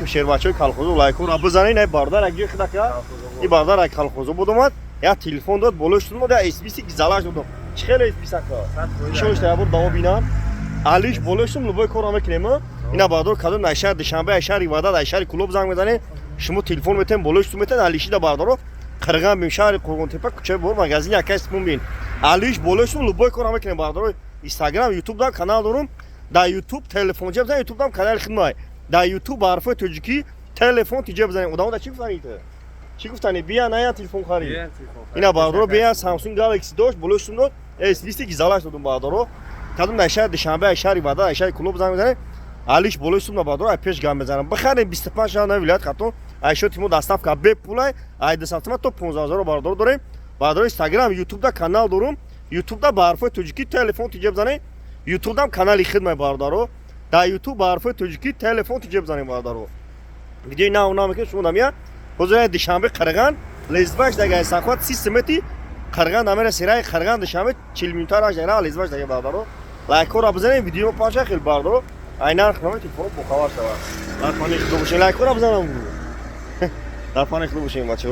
Шербачаҳои Калхозу, лайкҳоро бизанед. Ай бародар, як ҷои хидака, и бародар як Калхозу буд, омад, як телефон дод, болои шудум, як S20 гизалаш додум. Чӣ хеле S20 ака? Нишон шуда, як бор дамо бинам. Алиш болои шудум, любой корро мекунем. Ина бародар, кадом дар шаҳри Душанбе, ай шаҳри Ваҳдат, ай шаҳри Кулоб занг мезанед, шумо телефон метем, болои шудум метен, алишида. Бародаро, Қирған бин, шаҳри Қурғонтепа, кӯчаи Бор, магазини акай Симон бин. Алиш болои шудум, любой корро мекунем. Бародаро, Инстаграм, Ютуб дам канал дорум. Дар Ютуб телефонча бизанед, Ютуб дам канали хидмай. Дар Ютуб ба ҳарфҳои тоҷикӣ телефон тиҷа бизанед. Одамо да чӣ гуфтани? Чӣ гуфтани? Бия, ная, телефон харид. Ина бародаро, бия, Samsung Galaxy дошт, болои шудум дод, S20 гизалаш додум. Бародаро, кадом дар шаҳри Душанбе, ай шаҳри Ваҳдат, ай шаҳри Кулоб занг мезанед, алиш болои шудум. Бародаро, ай пеш гап мезанам, бихарем. 25 шаҳр на вилоят Хатон ай шоти мо доставка бепулай, ай 200 то 15 ҳазоро бародаро дорем. Бародаро, Инстаграм, Ютубда канал дорум. Ютубда ба ҳарфҳои тоҷикӣ телефон тиҷа бизанед, Ютубдам канали хидмай. Бародаро, дар Ютуб ба ҳарфҳои тоҷикӣ телефон тиҷа бизанед. Бародаро, видеои нав нав мекунем, шумо дамия. Ҳозир Душанбе, Қирған лезваш дага сахват системети Қирған намера сераи Қирған Душанбе 40 минута раш дага лезваш дага. Бародаро, лайкҳоро бизанед, видео паша хел. Бародаро, ай нарх нами телефон бохабар шавад. Дар паноҳи Худо бошед, лайкҳоро бизанам. Дар паноҳи Худо бошед, бачаҳо.